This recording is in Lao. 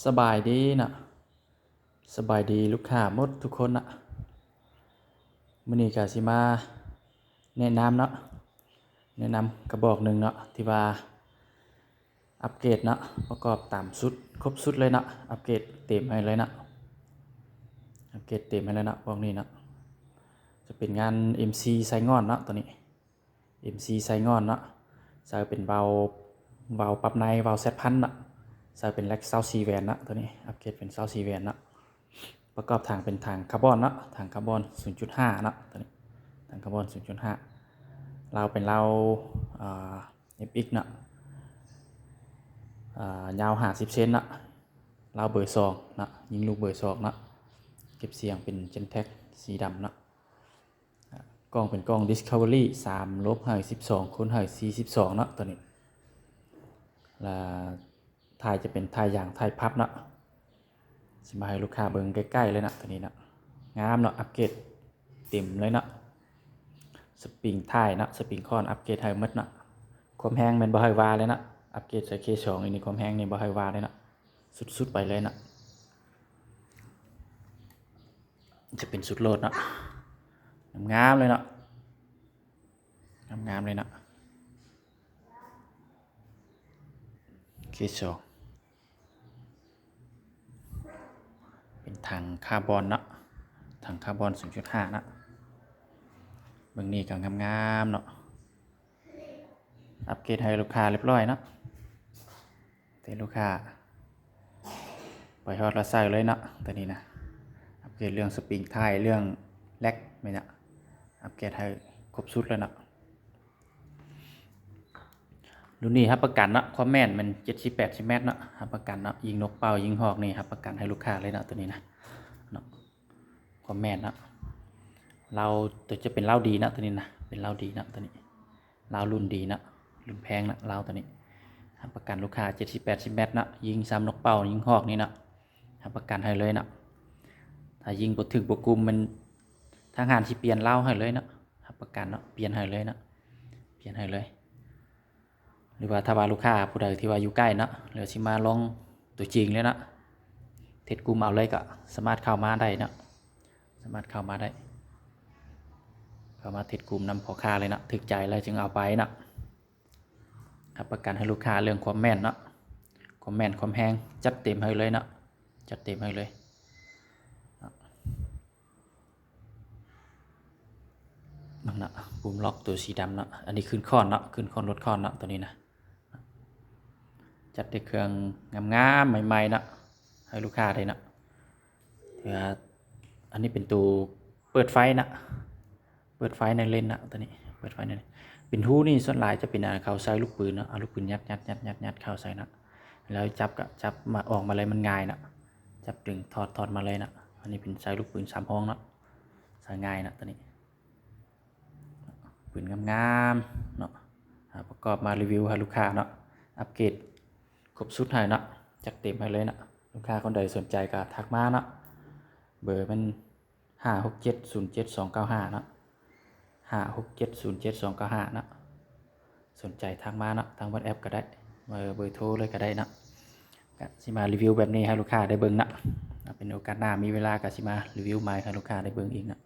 ສະບາຍດີເນາະ ສະບາຍດີລູກຄ້າໝົດທຸກຄົນເນາະ. ມື້ນີ້ກະຊິມາແນະນຳເນາະ ແນະນຳກະບອກໜຶ່ງເນາະ ທີ່ວ່າອັບເກຣດເນາະ ປະກອບຕາມຊຸດ ຄົບຊຸດເລີຍເນາະ ອັບເກຣດເຕັມໃຫ້ເລີຍເນາະ ອັບເກຣດເຕັມໃຫ້ເລີຍເນາະ. ພວກນີ້ເນາະ ຈະເປັນງານເອັມຊີໄຊງ່ອນເນາະ ໂຕນີ້ ເອັມຊີໄຊງ່ອນເນາະ ໃສ່ເປັນວາວ ວາວປັບໃນ ວາວແຊັດພັນເນາະ ໃສ່ເປັນແລັກຊາວສີ່ແຫວນເນາະ ໂຕນີ້ອັບເກຣດເປັນຊາວສີ່ແຫວນເນາະ. ປະກອບຖັງເປັນຖັງຄາບອນເນາະ ຖັງຄາບອນສູນຈຸດຫ້າເນາະ ໂຕນີ້ຖັງຄາບອນສູນຈຸດຫ້າ ລາວເປັນລາວ ເອັຟເອັກເນາະ ຍາວຫ້າສິບເຊັນເນາະ ລາວເບີສອງເນາະ ຍິງລູກເບີສອງເນາະ. ເກັບສຽງເປັນເຈັນແທັກສີດຳເນາະ. ກ້ອງເປັນກ້ອງດິສຄັຟເວີຣີ ສາມລົບໃຫ້ສິບສອງຄູນໃຫ້ສີ່ສິບສອງເນາະ ໂຕນີ້ ລະທ້າຍຈະເປັນທ້າຍຢາງທ້າຍພັບເນາະ. ຊິມາໃຫ້ລູກຄ້າເບິ່ງໃກ້ໆເລີຍເນາະ ໂຕນີ້ເນາະ ງາມເນາະ ອັບເກຣດເຕັມເລີຍເນາະ. ສະປຣິງທ້າຍເນາະ ສະປຣິງຄ້ອນອັບເກຣດໃຫ້ໝົດເນາະ. ຄວາມແຮງແມ່ນບໍ່ໃຫ້ວ່າເລີຍເນາະ ອັບເກຣດໃສ່ເຄສອງນີ້ ຄວາມແຮງນີ້ບໍ່ໃຫ້ວ່າເລີຍເນາະ ສຸດໆໄປເລີຍເນາະ. ຈະເປັນຊຸດໂຫຼດເນາະ ງາມໆເລີຍເນາະ ງາມໆເລີຍເນາະ. ເຄສອງເປັນຖັງຄາບອນເນາະ ຖັງຄາບອນສູນຈຸດຫ້າເນາະ. ເບິ່ງນີ້ກະງາມໆເນາະ ອັບເກຣດໃຫ້ລູກຄ້າຮຽບຮ້ອຍເນາະ. ແຕ່ລູກຄ້າໄປຮອດລະໃສ່ເລີຍເນາະ ໂຕນີ້ນະ ອັບເກຣດເລື່ອງສະປຣິງທ້າຍ ເລື່ອງແລັກແມ່ນເນາະ ອັບເກຣດໃຫ້ຄົບຊຸດເລີຍເນາະ. ລຸ້ນນີ້ຮັບປະກັນເນາະ ຄວາມແມ່ນແມ່ນເຈັດສິບແປດສິບແມັດເນາະ ຮັບປະກັນເນາະ ຍິງນົກເປົ້າຍິງຮອກນີ້ ຮັບປະກັນໃຫ້ລູກຄ້າເລີຍເນາະ ໂຕນີ້ນະເນາະ. ຄວາມແມ່ນເນາະ ລາວ ໂຕຈະເປັນລາວດີເນາະ ໂຕນີ້ນະ ເປັນລາວດີເນາະ ໂຕນີ້ ລາວລຸ້ນດີເນາະ ລຸ້ນແພງເນາະ ລາວໂຕນີ້. ຮັບປະກັນລູກຄ້າເຈັດສິບແປດສິບແມັດເນາະ ຍິງຊ້ຳນົກເປົ້າຍິງຮອກນີ້ເນາະ ຮັບປະກັນໃຫ້ເລີຍເນາະ. ຖ້າຍິງບໍ່ຖືກບໍ່ກຸມແມ່ນທາງຮ້ານຊິປ່ຽນລາວໃຫ້ເລີຍເນາະ ຮັບປະກັນເນາະ ປ່ຽນໃຫ້ເລີຍເນາະ ປ່ຽນໃຫ້ເລີຍ. ຫຼືວ່າຖ້າວ່າລູກຄ້າຜູ້ໃດທີ່ວ່າຢູ່ໃກ້ເນາະ ຫຼືຊິມາລອງຕົວຈິງເລີຍເນາະ ເທສກຸມເອົາເລີຍ ກະສາມາດເຂົ້າມາໄດ້ເນາະ ສາມາດເຂົ້າມາໄດ້ ເຂົ້າມາເທສກຸມນຳພໍ່ຄ້າເລີຍເນາະ ຖືກໃຈແລ້ວຈຶ່ງເອົາໄປເນາະ. ຮັບປະກັນໃຫ້ລູກຄ້າເລື່ອງຄວາມແມ່ນເນາະ ຄວາມແມ່ນຄວາມແຮງ ຈັດເຕັມໃຫ້ເລີຍເນາະ ຈັດເຕັມໃຫ້ເລີຍ. ເບິ່ງເນາະ ປຸ່ມລັອກໂຕສີດຳເນາະ ອັນນີ້ຂຶ້ນຄ້ອນເນາະ ຂຶ້ນຄ້ອນລົດຄ້ອນເນາະ ໂຕນີ້ນະ. ຈັດແຕ່ເຄື່ອງງາມໆໃໝ່ໆເນາະ ໃຫ້ລູກຄ້າໄດ້ເນາະ. ຖືວ່າອັນນີ້ເປັນໂຕເປີດໄຟເນາະ ເປີດໄຟໃນເລນເນາະ ໂຕນີ້ເປີດໄຟໃນເລນ. ເປັນຮູນີ້ສ່ວນຫຼາຍຈະເປັນ ອ່າ ເຂົາໃສ່ລູກປືນເນາະ ເອົາລູກປືນຍັດໆໆໆເຂົ້າໃສ່ເນາະ ແລ້ວຈັບກະຈັບມາ ອອກມາເລີຍ ມັນງ່າຍເນາະ ຈັບດຶງຖອດ ຖອດມາເລີຍເນາະ. ອັນນີ້ເປັນໃສ່ລູກປືນສາມຮ່ອງເນາະ ໃສ່ງ່າຍເນາະ ໂຕນີ້ ປືນງາມໆເນາະ. ອ່າ ປະກອບມາຣີວິວໃຫ້ລູກຄ້າເນາະ ອັບເກຣດຄົບຊຸດໃຫ້ເນາະ ຈັດເຕັມໃຫ້ເລີຍເນາະ. ລູກຄ້າຄົນໃດສົນໃຈກະທັກມາເນາະ ເບີແມ່ນ ຫ້າຫົກເຈັດສູນເຈັດສອງເກົ້າຫ້າເນາະ ຫ້າຫົກເຈັດສູນເຈັດສອງເກົ້າຫ້າເນາະ. ສົນໃຈທັກມາເນາະ ທາງວັອດແອັບກະໄດ້ ເບີ ເບີໂທເລີຍກະໄດ້ເນາະ. ກະຊິມາຣີວິວແບບນີ້ໃຫ້ລູກຄ້າໄດ້ເບິ່ງເນາະ ເປັນໂອກາດໜ້າມີເວລາກະຊິມາຣີວິວໃໝ່ໃຫ້ລູກຄ້າໄດ້ເບິ່ງອີກເນາະ.